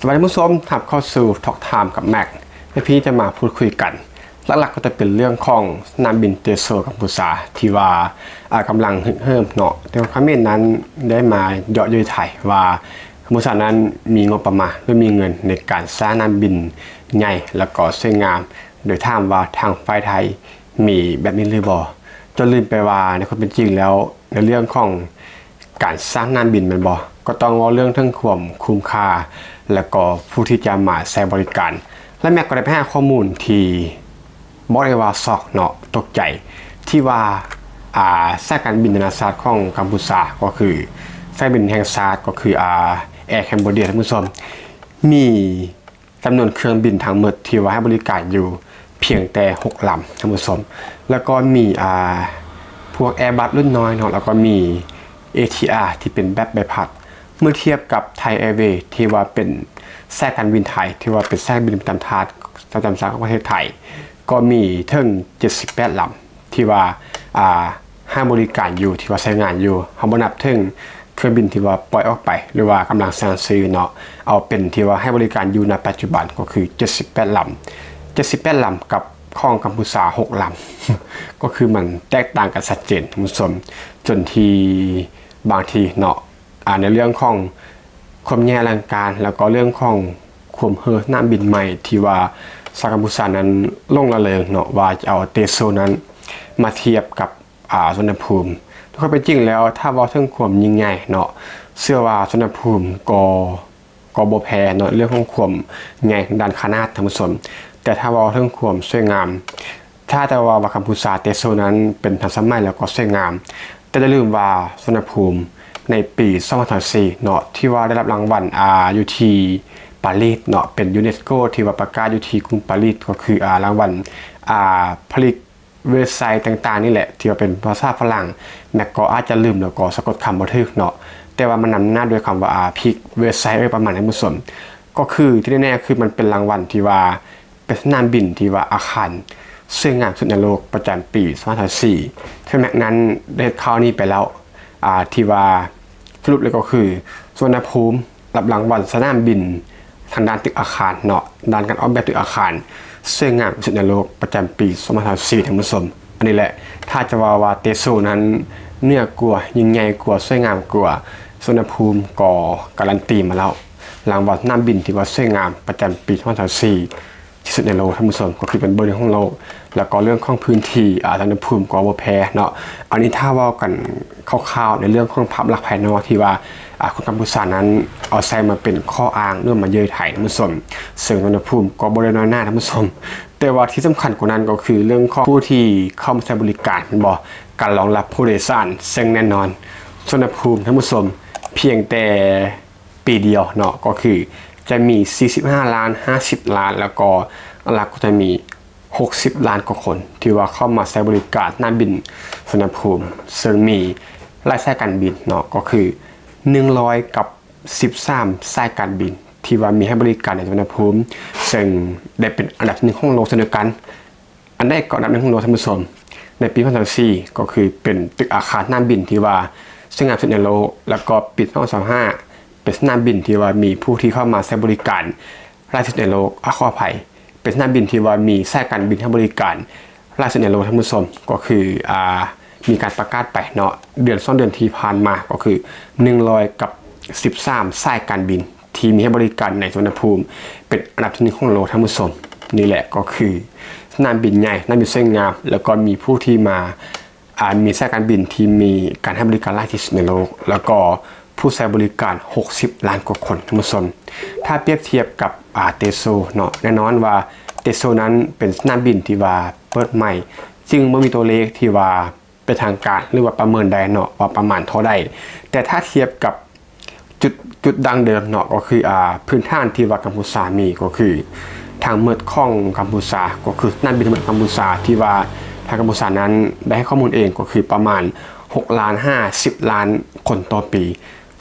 ສະບາຍດີທ່ານຜູ້ຊົມ, ຮັບເຂົ້າສູ່ Talk Time ກັບ Max. ໃນພີນີ້ຈະມາພູດຄຸຍກັນ ຫຼັກໆກໍຈະເປັນເລື່ອງຂອງສະໜາມບິນເຕໂຊກັມພູຊາ ທີ່ວ່າ ອາ ກຳລັງຮຶກເຫິມເນາະ. ແຕ່ວ່າຄອມເມັນນັ້ນໄດ້ມາເຍາະເຍີ້ຍໄຖວ່າ ກັມພູຊານັ້ນມີງົບປະມານ ຫຼື ມີເງິນໃນການສ້າງສະໜາມບິນໃຫຍ່ ແລ້ວກໍສວຍງາມ, ໂດຍຖາມວ່າທາງຝ່າຍໄທມີແບບນີ້ຫຼືບໍ່? ຈົນລືມໄປວ່າໃນຄວາມເປັນຈິງແລ້ວ ໃນເລື່ອງຂອງການສ້າງສະໜາມບິນແມ່ນບໍ່ ກໍຕ້ອງເວົ້າເລື່ອງເຖິງຄວາມຄຸ້ມຄ່າ ແລ້ວກໍຜູ້ທີ່ຈະມາໃຊ້ບໍລິການ. ແລະ ແມັກກໍໄດ້ໄປຫາຂໍ້ມູນທີ່ບອກໄດ້ວ່າຊັອກເນາະ, ຕົກໃຈ ທີ່ວ່າ ອາ ສາຍການບິນນານາຊາດຂອງກັມພູຊາ ກໍຄືສາຍການບິນແຫ່ງຊາດ ກໍຄື ອາ Air Cambodia ທ່ານຜູ້ຊົມ, ມີ ຈຳນວນເຄື່ອງບິນທັງໝົດທີ່ວ່າໃຫ້ບໍລິການຢູ່ພຽງແຕ່ຫົກລຳ ທ່ານຜູ້ຊົມ. ແລ້ວກໍມີ ອາ ພວກ Airbus ລຸ້ນນ້ອຍເນາະ, ແລ້ວກໍມີ ATR ທີ່ເປັນແບບໃບພັດ. ເມື່ອທຽບກັບ Thai Airways ທີ່ວ່າເປັນສາຍການບິນໄທ ທີ່ວ່າເປັນສາຍການບິນປະຈຳທ່າ ປະຈຳສາຂອງປະເທດໄທ ກໍມີເຖິງເຈັດສິບແປດລຳ ທີ່ວ່າ ອາ ໃຫ້ບໍລິການຢູ່ ທີ່ວ່າໃຊ້ງານຢູ່. ເຮົາບໍ່ນັບເຖິງເຄື່ອງບິນທີ່ວ່າປ່ອຍອອກໄປ ຫຼືວ່າກຳລັງສ້າງຊື້ເນາະ, ເອົາເປັນທີ່ວ່າໃຫ້ບໍລິການຢູ່ນະປັດຈຸບັນກໍຄືເຈັດສິບແປດລຳ. ເຈັດສິບແປດລຳກັບຂອງກັມພູຊາຫົກລຳ ກໍຄືມັນແຕກຕ່າງກັນຊັດເຈນ ທ່ານຜູ້ຊົມ, ຈົນທີ່ບາງທີເນາະ ອາ ໃນເລື່ອງຂອງຄວາມໃຫຍ່ອະລັງການ ແລ້ວກໍເລື່ອງຂອງຄວາມເຮີສະໜາມບິນໃໝ່ ທີ່ວ່າຊາວກັມພູຊານັ້ນຫຼົງລະເລີງເນາະ ວ່າຈະເອົາເຕໂຊນັ້ນມາທຽບກັບ ອາ ສຸວັນນະພູມ. ໃນຄວາມເປັນຈິງແລ້ວ ຖ້າເວົ້າເຖິງຄວາມຍິ່ງໃຫຍ່ເນາະ ເຊື່ອວ່າສຸວັນນະພູມກໍ ກໍບໍ່ແພ້ເນາະ ເລື່ອງຂອງຄວາມໃຫຍ່ທາງດ້ານຂະໜາດ ທ່ານຜູ້ຊົມ. ແຕ່ຖ້າເວົ້າເຖິງຄວາມສວຍງາມ ຖ້າຈະເວົ້າວ່າກັມພູຊາເຕໂຊນັ້ນເປັນທັນສະໄໝ ແລ້ວກໍສວຍງາມ, ແຕ່ຢ່າລືມວ່າສຸວັນນະພູມໃນປີສອງພັນຊາວສີ່ເນາະ ທີ່ວ່າໄດ້ຮັບລາງວັນ ອາ ຢູ່ທີ່ປາຣີສເນາະ, ເປັນຢູເນສໂກທີ່ວ່າປະກາດຢູ່ທີ່ກຸງປາຣີສ ກໍຄື ອາ ລາງວັນ ອາ ຜະລິດເວີໄຊຕ່າງໆນີ້ແຫຼະ ທີ່ວ່າເປັນພາສາຝຣັ່ງ, ແມັກກໍອາດຈະລືມ ແລ້ວກໍສະກົດຄຳບໍ່ຖືກເນາະ, ແຕ່ວ່າມັນນຳໜ້າດ້ວຍຄຳວ່າ ອາ ພິກເວີໄຊ ເອີ ປະມານນັ້ນ ທ່ານຜູ້ຊົມ. ກໍຄືທີ່ແນ່ໆ ຄືມັນເປັນລາງວັນທີ່ວ່າ ເປັນສະໜາມບິນທີ່ວ່າອາຄານສວຍງາມສຸດໃນໂລກປະຈຳປີສອງພັນຊາວສີ່. ເທື່ອແມັກນັ້ນໄດ້ເຮັດຂ່າວນີ້ໄປແລ້ວ ອາ ທີ່ວ່າສະຫຼຸບແລ້ວກໍຄື ສຸວັນນະພູມຮັບລາງວັນສະໜາມບິນທາງດ້ານຕຶກອາຄານເນາະ, ດ້ານການອອກແບບຕຶກອາຄານສວຍງາມທີ່ສຸດໃນໂລກປະຈຳປີສອງພັນຊາວສີ່ ທ່ານຜູ້ຊົມ. ອັນນີ້ແຫຼະ ຖ້າຈະເວົ້າວ່າເຕໂຊນັ້ນເໜືອກວ່າ, ຍິ່ງໃຫຍ່ກວ່າ, ສວຍງາມກວ່າ, ສຸວັນນະພູມກໍກາລັນຕີມາແລ້ວ ລາງວັນສະໜາມບິນທີ່ວ່າສວຍງາມປະຈຳປີສອງພັນຊາວສີ່ ທີ່ສຸດໃນໂລກ ທ່ານຜູ້ຊົມ, ກໍຄືເປັນເບີໜຶ່ງຂອງໂລກ. ແລ້ວກໍເລື່ອງຂອງພື້ນທີ່ ອາ ສຸວັນນະພູມກໍບໍ່ແພ້ເນາະ. ອັນນີ້ຖ້າເວົ້າກັນຄ່າວໆ ໃນເລື່ອງຂອງພາບລັກພາຍນອກທີ່ວ່າ ອາ ຄົນກັມພູຊານັ້ນເອົາໃຊ້ມາເປັນຂໍ້ອ້າງ ຫຼືວ່າມາເຍີ້ຍໄຖ ທ່ານຜູ້ຊົມ, ເຊິ່ງສຸວັນນະພູມກໍບໍ່ໄດ້ນ້ອຍໜ້າ ທ່ານຜູ້ຊົມ. ແຕ່ວ່າທີ່ສຳຄັນກວ່ານັ້ນກໍຄືເລື່ອງຂອງຜູ້ທີ່ເຂົ້າມາໃຊ້ບໍລິການ ແມ່ນບໍ່? ການລອງຮັບຜູ້ໂດຍສານ, ເຊິ່ງແນ່ນອນ ສຸວັນນະພູມ ທ່ານຜູ້ຊົມ ພຽງແຕ່ ປີດຽວເນາະ ກໍຄືຈະມີສີ່ສິບຫ້າລ້ານ, ຫ້າສິບລ້ານ ແລ້ວກໍຫຼັກໆກໍຈະມີຫົກສິບລ້ານກວ່າຄົນ ທີ່ວ່າເຂົ້າມາໃຊ້ບໍລິການສະໜາມບິນສຸວັນນະພູມ, ເຊິ່ງມີຫຼາຍສາຍການບິນເນາະ ກໍຄືໜຶ່ງຮ້ອຍກັບສິບສາມສາຍການບິນ ທີ່ວ່າມີໃຫ້ບໍລິການໃນສຸວັນນະພູມ, ເຊິ່ງໄດ້ເປັນອັນດັບໜຶ່ງຂອງໂລກເຊັ່ນດຽວກັນ. ອັນໃດກໍອັນດັບໜຶ່ງຂອງໂລກ ທ່ານຜູ້ຊົມ, ໃນປີສອງພັນຊາວສີ່ ກໍຄືເປັນຕຶກອາຄານສະໜາມບິນທີ່ວ່າສວຍງາມທີ່ສຸດໃນໂລກ, ແລ້ວກໍປີສອງພັນຊາວຫ້າ ເປັນສະໜາມບິນທີ່ວ່າມີຜູ້ທີ່ເຂົ້າມາໃຊ້ບໍລິການຫຼາຍທີ່ສຸດໃນໂລກ, ອາ ຂໍອະໄພ, ເປັນສະໜາມບິນທີ່ວ່າມີສາຍການບິນໃຫ້ບໍລິການຫຼາຍທີ່ສຸດໃນໂລກ ທ່ານຜູ້ຊົມ, ກໍຄື ອາ ມີການປະກາດໄປເນາະ ເດືອນສອງເດືອນທີ່ຜ່ານມາ, ກໍຄືໜຶ່ງຮ້ອຍກັບສິບສາມສາຍການບິນ ທີ່ມີໃຫ້ບໍລິການໃນສຸວັນນະພູມ ເປັນອັນດັບທີໜຶ່ງຂອງໂລກ ທ່ານຜູ້ຊົມ. ນີ້ແຫຼະກໍຄືສະໜາມບິນໃຫຍ່, ສະໜາມບິນສວຍງາມ, ແລ້ວກໍມີຜູ້ທີ່ມາ ອາ ມີສາຍການບິນທີ່ມີການໃຫ້ບໍລິການຫຼາຍທີ່ສຸດໃນໂລກ, ແລ້ວກໍຜູ້ໃຊ້ບໍລິການຫົກສິບລ້ານກວ່າຄົນ ທ່ານຜູ້ຊົມ. ຖ້າປຽບທຽບກັບ ອາ ເຕໂຊເນາະ, ແນ່ນອນວ່າເຕໂຊນັ້ນເປັນສະໜາມບິນທີ່ວ່າເປີດໃໝ່, ຈຶ່ງບໍ່ມີຕົວເລກທີ່ວ່າ ເປັນທາງການ ຫຼືວ່າປະເມີນໄດ້ເນາະ ວ່າປະມານເທົ່າໃດ. ແຕ່ຖ້າທຽບກັບຈຸດ ຈຸດດັ້ງເດີມເນາະ ກໍຄື ອາ ພື້ນຖານທີ່ວ່າກຳພູຊາມີ ກໍຄືທັງໝົດຂອງກຳພູຊາ ກໍຄືສະໜາມບິນທັງໝົດກຳພູຊາ ທີ່ວ່າທາງກຳພູຊານັ້ນໄດ້ໃຫ້ຂໍ້ມູນເອງ ກໍຄືປະມານຫົກລ້ານຫາສິບລ້ານຄົນຕໍ່ປີ.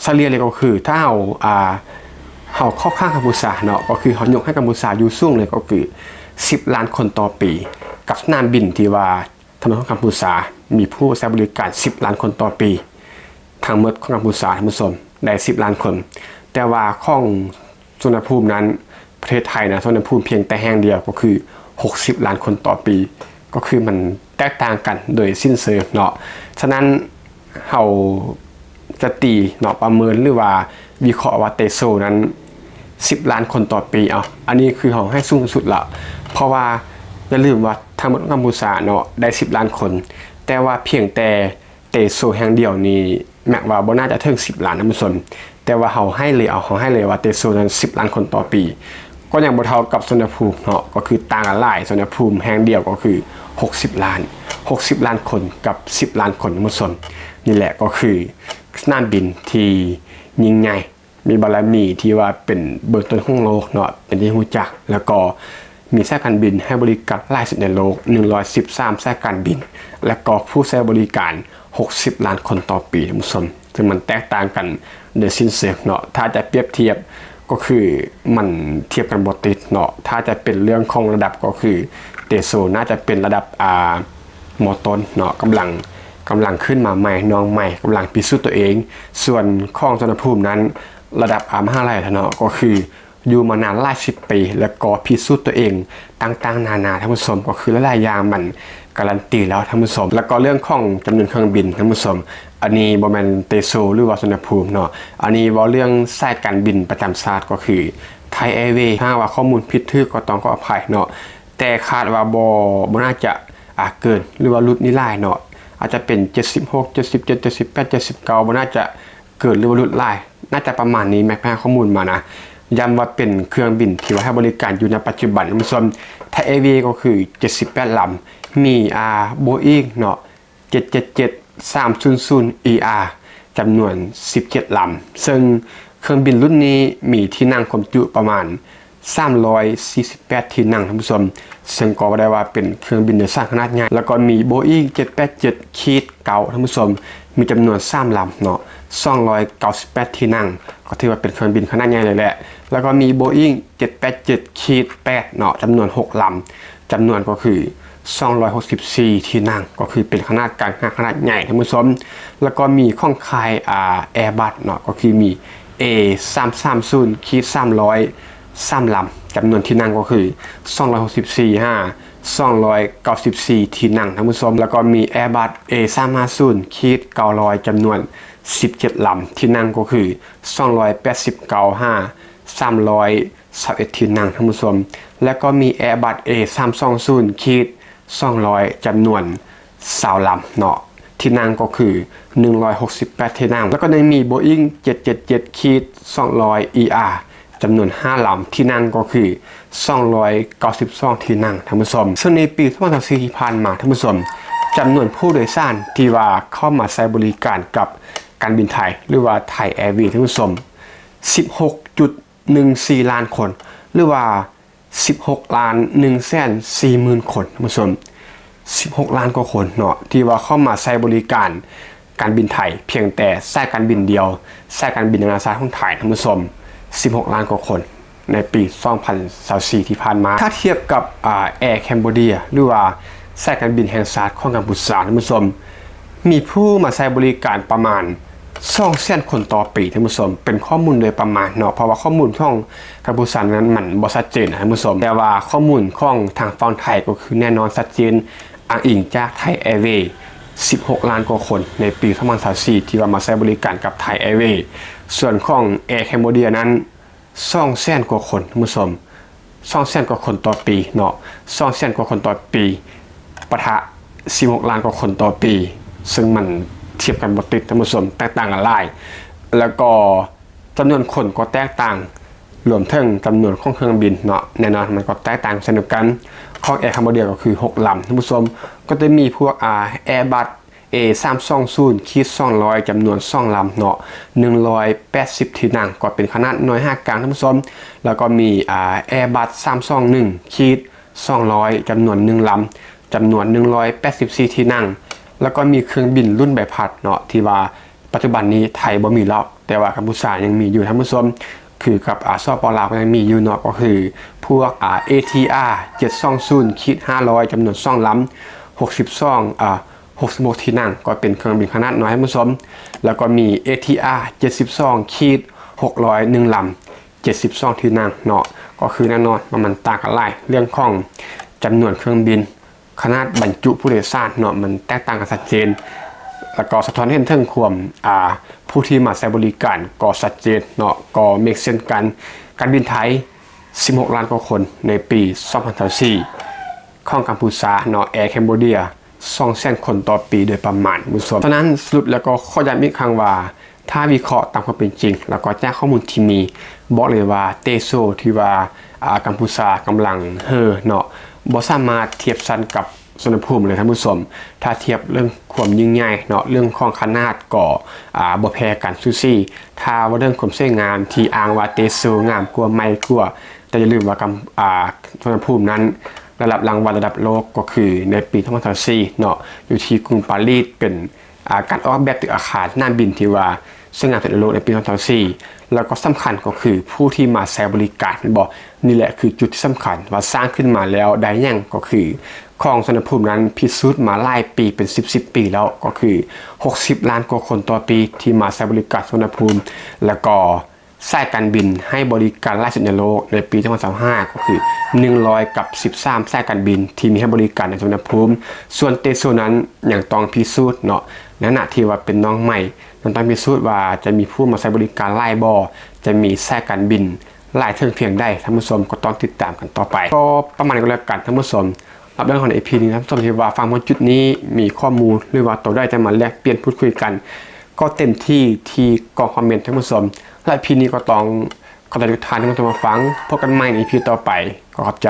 ສະເລ່ຍເລີຍກໍຄືຖ້າເຮົາ ອາ ເຮົາເຂົ້າຂ້າງກຳພູຊາເນາະ ກໍຄືເຮົາຍົກໃຫ້ກຳພູຊາຢູ່ສູງເລີຍ ກໍຄືສິບລ້ານຄົນຕໍ່ປີ ກັບສະໜາມບິນທີ່ວ່າ ທັງໝົດຂອງກຳພູຊາ ມີຜູ້ໃຊ້ບໍລິການສິບລ້ານຄົນຕໍ່ປີ. ທັງໝົດຂອງກຳພູຊາ ທ່ານຜູ້ຊົມ ໄດ້ສິບລ້ານຄົນ, ແຕ່ວ່າຂອງ ສຸວັນນະພູມນັ້ນ ປະເທດໄທນະ ສຸວັນນະພູມພຽງແຕ່ແຫ່ງດຽວກໍຄືຫົກສິບລ້ານຄົນຕໍ່ປີ ກໍຄືມັນແຕກຕ່າງກັນໂດຍສິ້ນເຊີງເນາະ. ສະນັ້ນເຮົາຈະຕີເນາະ ປະເມີນ ຫຼືວ່າວິເຄາະວ່າເຕໂຊນັ້ນສິບລ້ານຄົນຕໍ່ປີ. ເອົາ ອັນນີ້ຄືເຮົາໃຫ້ສູງສຸດລະ ເພາະວ່າຢ່າລືມວ່າທັງໝົດຂອງກຳປູເຈຍເນາະ ໄດ້ສິບລ້ານຄົນ ແຕ່ວ່າພຽງແຕ່ ເຕໂຊແຫ່ງດຽວນີ້ ແມັກວ່າບໍ່ໜ້າຈະເຖິງສິບລ້ານ ທ່ານຜູ້ຊົມ, ແຕ່ວ່າເຮົາໃຫ້ເລີຍ ເອົາ ເຮົາໃຫ້ເລີຍວ່າເຕໂຊນັ້ນສິບລ້ານຄົນຕໍ່ປີ ກໍຍັງບໍ່ເທົ່າກັບສຸວັນນະພູມເນາະ, ກໍຄືຕ່າງກັນຫຼາຍ. ສຸວັນນະພູມແຫ່ງດຽວກໍຄືຫົກສິບລ້ານ ຫົກສິບລ້ານຄົນກັບສິບລ້ານຄົນ ທ່ານຜູ້ຊົມ. ນີ້ແຫຼະກໍຄືສະໜາມບິນທີ່ຍິ່ງໃຫຍ່ ມີບາລະມີທີ່ວ່າເປັນເບື້ອງຕົ້ນຂອງໂລກເນາະ ເປັນທີ່ຮູ້ຈັກ ແລ້ວກໍມີສາຍການບິນໃຫ້ບໍລິການຫຼາຍສຸດໃນໂລກ ໜຶ່ງຮ້ອຍສິບສາມສາຍການບິນ ແລ້ວກໍຜູ້ໃຊ້ບໍລິການຫົກສິບລ້ານຄົນຕໍ່ປີ ທ່ານຜູ້ຊົມ, ເຊິ່ງມັນແຕກຕ່າງກັນໂດຍສິ້ນເຊີງເນາະ. ຖ້າຈະປຽບທຽບກໍຄືມັນທຽບກັນບໍ່ຕິດເນາະ, ຖ້າຈະເປັນເລື່ອງຂອງລະດັບກໍຄືເຕໂຊໜ້າຈະເປັນລະດັບ ອ່າ ມໍຕົ້ນເນາະ ກຳລັງ ກຳລັງຂຶ້ນມາໃໝ່ ນ້ອງໃໝ່ ກຳລັງພິສູດຕົວເອງ. ສ່ວນຂອງສຸວັນນະພູມນັ້ນ ລະດັບ ອາ ມະຫາໄລແລ້ວເນາະ ກໍຄືຢູ່ມານານຫຼາຍສິບປີ ແລ້ວກໍພິສູດຕົວເອງຕ່າງໆນານາ ທ່ານຜູ້ຊົມ, ກໍຄືຫຼາຍໆຢ່າງມັນກາລັນຕີແລ້ວ ທ່ານຜູ້ຊົມ. ແລ້ວກໍເລື່ອງຂອງຈຳນວນເຄື່ອງບິນ ທ່ານຜູ້ຊົມ, ອັນນີ້ບໍ່ແມ່ນເຕໂຊ ຫຼືວ່າສຸວັນນະພູມເນາະ, ອັນນີ້ເວົ້າເລື່ອງສາຍການບິນປະຈຳຊາດ ກໍຄືໄທແອເວ. ຖ້າຫາກວ່າຂໍ້ມູນຜິດຖືກກໍຕ້ອງຂໍອະໄພເນາະ, ແຕ່ຄາດວ່າບໍ່ ບໍ່ໜ້າຈະ ອ່າ ເກີນ ຫຼືວ່າຫຼຸດນີ້ຫຼາຍເນາະ, ອາດຈະເປັນເຈັດສິບຫົກ ເຈັດສິບເຈັດ ເຈັດສິບແປດ ເຈັດສິບເກົ້າ ບໍ່ໜ້າຈະເກີນ ຫຼືວ່າຫຼຸດຫຼາຍ, ໜ້າຈະປະມານນີ້. ແມັກໄປຫາຂໍ້ມູນມານະ ຢ້ຳວ່າເປັນເຄື່ອງບິນທີ່ວ່າໃຫ້ບໍລິການຢູ່ໃນປັດຈຸບັນ ທ່ານຜູ້ຊົມ, ໄທແອເວກໍຄືເຈັດສິບແປດລຳ, ມີ ອ່າ ໂບອິງເນາະ ເຈັດເຈັດເຈັດ ສາມສູນສູນ ອີອາ ຈຳນວນສິບເຈັດລຳ, ເຊິ່ງເຄື່ອງບິນລຸ້ນນີ້ມີທີ່ນັ່ງຄວາມຈຸປະມານສາມຮ້ອຍສີ່ສິບແປດທີ່ນັ່ງ ທ່ານຜູ້ຊົມ, ເຊິ່ງກໍວ່າໄດ້ວ່າເປັນເຄື່ອງບິນໂດຍສານຂະໜາດໃຫຍ່. ແລ້ວກໍມີໂບອິງເຈັດແປດເຈັດຂີດເກົ້າ ທ່ານຜູ້ຊົມ, ມີຈຳນວນສາມລຳເນາະ ສອງຮ້ອຍເກົ້າສິບແປດທີ່ນັ່ງ, ກໍຖືວ່າເປັນເຄື່ອງບິນຂະໜາດໃຫຍ່ເລີຍແຫຼະ. ແລ້ວກໍມີໂບອິງເຈັດແປດເຈັດຂີດແປດເນາະ ຈຳນວນຫົກລຳ, ຈຳນວນກໍຄືສອງຮ້ອຍຫົກສິບສີ່ທີ່ນັ່ງ, ກໍຄືເປັນຂະໜາດກາງຫາຂະໜາດໃຫຍ່ ທ່ານຜູ້ຊົມ. ແລ້ວກໍມີຂອງຄ້າຍ ອ່າ ແອບັສເນາະ ກໍຄືມີເອສາມສາມສູນຂີດສາມຮ້ອຍ ສາມລຳ, ຈຳນວນທີ່ນັ່ງກໍຄືສອງຮ້ອຍຫົກສິບສີ່ຫາສອງຮ້ອຍເກົ້າສິບສີ່ທີ່ນັ່ງ ທ່ານຜູ້ຊົມ. ແລ້ວກໍມີແອບັສເອສາມຫ້າສູນຂີດເກົ້າຮ້ອຍ ຈຳນວນສິບເຈັດລຳ, ທີ່ນັ່ງກໍຄືສອງຮ້ອຍແປດສິບເກົ້າຫາສາມຮ້ອຍຊາວເອັດທີ່ນັ່ງ ທ່ານຜູ້ຊົມ. ແລ້ວກໍມີແອບັສເອສາມສອງສູນຂີດສອງຮ້ອຍ ຈຳນວນຊາວລຳເນາະ, ທີ່ນັ່ງກໍຄືໜຶ່ງຮ້ອຍຫົກສິບແປດທີ່ນັ່ງ. ແລ້ວກໍຍັງມີໂບອິງເຈັດເຈັດເຈັດຂີດສອງຮ້ອຍ ອີອາ ຈຳນວນຫ້າລຳ, ທີ່ນັ່ງກໍຄືສອງຮ້ອຍເກົ້າສິບສອງທີ່ນັ່ງ ທ່ານຜູ້ຊົມ. ເຊິ່ງໃນປີສອງພັນຊາວສີ່ທີ່ຜ່ານມາ ທ່ານຜູ້ຊົມ, ຈຳນວນຜູ້ໂດຍສານທີ່ວ່າເຂົ້າມາໃຊ້ບໍລິການກັບການບິນໄທ ຫຼືວ່າໄທແອເວ ທ່ານຜູ້ຊົມ, ສິບຫົກຈຸດໜຶ່ງສີ່ລ້ານຄົນ ຫຼືວ່າສິບຫົກລ້ານໜຶ່ງແສນສີ່ໝື່ນຄົນ ທ່ານຜູ້ຊົມ, ສິບຫົກລ້ານກວ່າຄົນເນາະ ທີ່ວ່າເຂົ້າມາໃຊ້ບໍລິການການບິນໄທ ພຽງແຕ່ສາຍການບິນດຽວ ສາຍການບິນນານາຊາດຂອງໄທ ທ່ານຜູ້ຊົມ, ສິບຫົກລ້ານກວ່າຄົນໃນປີສອງພັນຊາວສີ່ທີ່ຜ່ານມາ. ຖ້າທຽບກັບ ອ່າ ແອ ແຄມໂບເດຍ ຫຼືວ່າສາຍການບິນແຫ່ງຊາດຂອງກຳປູເຈຍ ທ່ານຜູ້ຊົມ, ມີຜູ້ມາໃຊ້ບໍລິການປະມານສອງແສນຄົນຕໍ່ປີ ທ່ານຜູ້ຊົມ, ເປັນຂໍ້ມູນໂດຍປະມານເນາະ ເພາະວ່າຂໍ້ມູນຂອງກຳປູເຈຍນັ້ນມັນບໍ່ຊັດເຈນ ທ່ານຜູ້ຊົມ, ແຕ່ວ່າຂໍ້ມູນຂອງທາງຝັ່ງໄທກໍຄືແນ່ນອນຊັດເຈນ, ອ້າງອີງຈາກໄທແອເວ ສິບຫົກລ້ານກວ່າຄົນໃນປີສອງພັນຊາວສີ່ທີ່ວ່າມາໃຊ້ບໍລິການກັບໄທແອເວ. ສ່ວນຂອງແອ ແຄມໂບເດຍນັ້ນ ສອງແສນກວ່າຄົນ ທ່ານຜູ້ຊົມ, ສອງແສນກວ່າຄົນຕໍ່ປີເນາະ, ສອງແສນກວ່າຄົນຕໍ່ປີ ປະທະສິບຫົກລ້ານກວ່າຄົນຕໍ່ປີ, ເຊິ່ງມັນທຽບກັນບໍ່ຕິດ ທ່ານຜູ້ຊົມ, ແຕກຕ່າງກັນຫຼາຍ. ແລ້ວກໍຈຳນວນຄົນກໍແຕກຕ່າງ, ລວມເຖິງຈຳນວນຂອງເຄື່ອງບິນເນາະ, ແນ່ນອນມັນກໍແຕກຕ່າງເຊັ່ນດຽວກັນ. ຂອງແອ ແຄມໂບເດຍກໍຄືຫົກລຳ ທ່ານຜູ້ຊົມ, ກໍຈະມີພວກ ອ່າ ແອບັສ ເອສາມສອງສູນຂີດສອງຮ້ອຍ ຈຳນວນສອງລຳເນາະ, ໜຶ່ງຮ້ອຍແປດສິບທີ່ນັ່ງ ກໍເປັນຂະໜາດນ້ອຍຫາກາງ ທ່ານຜູ້ຊົມ. ແລ້ວກໍມີ ອ່າ ແອບັສສາມສອງໜຶ່ງຂີດສອງຮ້ອຍ ຈຳນວນໜຶ່ງລຳ, ຈຳນວນໜຶ່ງຮ້ອຍແປດສິບສີ່ທີ່ນັ່ງ. ແລ້ວກໍມີເຄື່ອງບິນລຸ້ນໃບພັດເນາະ ທີ່ວ່າປັດຈຸບັນນີ້ໄທບໍ່ມີແລ້ວ ແຕ່ວ່າກຳປູເຈຍຍັງມີຢູ່ ທ່ານຜູ້ຊົມ, ຄືກັບ ອາ ສປປ ລາວກໍຍັງມີຢູ່ເນາະ, ກໍຄືພວກ ອາ ເອທີອາ ເຈັດສອງສູນຂີດຫ້າຮ້ອຍ ຈຳນວນສອງລຳ, ຫົກສິບສອງ ອາ ຫົກສິບຫົກທີ່ນັ່ງ ກໍເປັນເຄື່ອງບິນຂະໜາດນ້ອຍ ທ່ານຜູ້ຊົມ. ແລ້ວກໍມີ ເອທີອາ ເຈັດສິບສອງຂີດຫົກຮ້ອຍ ໜຶ່ງລຳ, ເ ເຈັດສິບສອງທີ່ນັ່ງເນາະ ກໍຄືແນ່ນອນວ່າມັນຕ່າງກັນຫຼາຍ ເລື່ອງຂອງຈຳນວນເຄື່ອງບິນ ຂະໜາດບັນຈຸຜູ້ໂດຍສານເນາະ ມັນແຕກຕ່າງກັນຊັດເຈນ ແລ້ວກໍສະທ້ອນໃຫ້ເຫັນເຖິງຄວາມ ອ່າ ຜູ້ທີ່ມາໃຊ້ບໍລິການກໍຊັດເຈນເນາະ ກໍເມກເຊັນກັນ. ການບິນໄທ ສິບຫົກລ້ານກວ່າຄົນໃນປີສອງພັນຊາວສີ່ ຂອງກຳພູຊາເນາະ Air Cambodia ສອງແສນຄົນຕໍ່ປີໂດຍປະມານ ທ່ານຜູ້ຊົມ. ສະນັ້ນ ສະຫຼຸບແລ້ວກໍຂໍຢ້ຳອີກຄັ້ງວ່າ ຖ້າວິເຄາະຕາມຄວາມເປັນຈິງ ແລ້ວກໍຈາກຂໍ້ມູນທີ່ມີ ບອກເລີຍວ່າເຕໂຊທີ່ວ່າ ອ່າ ກຳພູຊາກຳລັງເຫີເນາະ ບໍ່ສາມາດທຽບຊັ້ນກັບສຸວັນນະພູມເລີຍ ທ່ານຜູ້ຊົມ. ຖ້າທຽບເລື່ອງຄວາມຍິ່ງໃຫຍ່ເນາະ ເລື່ອງຂອງຂະໜາດກໍ ອ່າ ບໍ່ແພ້ກັນສູສີ. ຖ້າເວົ້າເລື່ອງຄວາມສວຍງາມທີ່ອ້າງວ່າເຕໂຊງາມກວ່າ ໃໝ່ກວ່າ ແຕ່ຢ່າລືມວ່າກຳ ອ່າ ສຸວັນນະພູມນັ້ນໄດ້ຮັບລາງວັນລະດັບໂລກ ກໍຄືໃນປີສອງພັນຊາວສີ່ເນາະ ຢູ່ທີ່ກຸງປາຣີສ ເປັນ ອ່າ ການອອກແບບຕຶກອາຄານສະໜາມບິນທີ່ວ່າສວຍງາມທີ່ສຸດໃນໂລກໃນປີສອງພັນຊາວສີ່ ແລ້ວກໍສຳຄັນກໍຄືຜູ້ທີ່ມາໃຊ້ບໍລິການ ແມ່ນບໍ່? ນີ້ແຫຼະຄືຈຸດທີ່ສຳຄັນວ່າສ້າງຂຶ້ນມາແລ້ວໄດ້ຫຍັງ ກໍຄືຂອງສຸວັນນະພູມນັ້ນພິສູດມາຫຼາຍປີ ເປັນສິບສິບປີແລ້ວ ກໍຄືຫົກສິບລ້ານກວ່າຄົນຕໍ່ປີທີ່ມາໃຊ້ບໍລິການສຸວັນນະພູມ ແລ້ວກໍ ສາຍການບິນໃຫ້ບໍລິການຫຼາຍສຸດໃນໂລກໃນປີສອງພັນຊາວຫ້າ ກໍຄືໜຶ່ງຮ້ອຍກັບສິບສາມສາຍການບິນທີ່ມີໃຫ້ບໍລິການໃນສຸວັນນະພູມ. ສ່ວນເຕໂຊນັ້ນຍັງຕ້ອງພິສູດເນາະ ໃນຖານະທີ່ວ່າເປັນນ້ອງໃໝ່ ຍັງຕ້ອງພິສູດວ່າຈະມີຜູ້ມາໃຊ້ບໍລິການຫຼາຍບໍ່ ຈະມີສາຍການບິນຫຼາຍເຖິງພຽງໃດ ທ່ານຜູ້ຊົມກໍຕ້ອງຕິດຕາມກັນຕໍ່ໄປ. ກໍປະມານນີ້ກໍແລ້ວກັນ ທ່ານຜູ້ຊົມ. ສຳລັບເລື່ອງຂອງ ອີພີ ນີ້ ທ່ານຜູ້ຊົມທີ່ວ່າຟັງມາຈຸດນີ້ ມີຂໍ້ມູນ ຫຼືວ່າໂຕໃດຈະມາແລກປ່ຽນພູດຄຸຍກັນ ກໍເຕັມທີ່ທີ່ກ່ອງຄອມເມັນ ທ່ານຜູ້ຊົມ. ແລະ ອີພີ ນີ້ກໍຕ້ອງຂອບໃຈທຸກທ່ານທີ່ມາຊົມມາຟັງ. ພົບກັນໃໝ່ໃນ ອີພີ ຕໍ່ໄປ. ຂໍຂອບໃຈ.